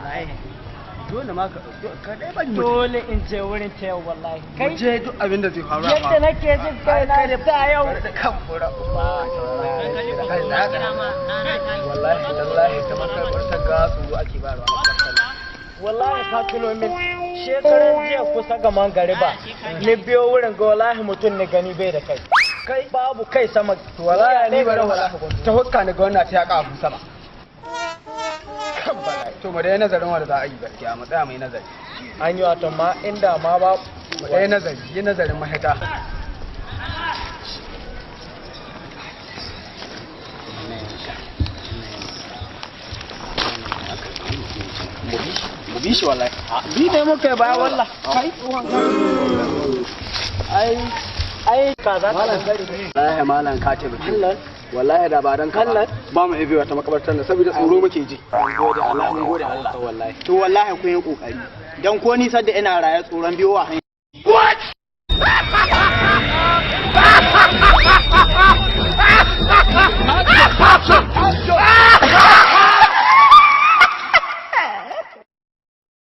Wallahi dole ma ka ka dai bari mu Dole in je wurin ta yau wallahi. mu Kai je, duk abin da zai faru a yadda faru. nake jin kai na da yau. Kan fura. Wallahi tallahi ta makabartar ga tsoro ake bayarwa makabartar. Wallahi ka tuno min shekaran jiya kusa ga mangariba. Ni biyo wurin ga, wallahi mutum ni gani bai da kai. Kai, babu kai sama. To wallahi ni bari wala ta hukka ni ga wannan ta ya kafu sama kan bala'i. To mu dai nazarin wanda za a yi, gaskiya mu tsaya mu yi nazari. An yi wato ma inda ma ba Mu dai nazari, yi nazarin mahita. Mu bi shi wallahi. Bi ne muka yi baya wallah. Kai, ai ai kaza ta gari. Wallahi malam, ka taimake. Wallahi da ba dan ka ba, ba mu iya wata makabartar nan saboda tsoro muke ji. Gode Allah, mun gode Allah wallahi. To wallahi kun yi kokari, dan ko ni sadda ina raye tsoron biyo wa hanya.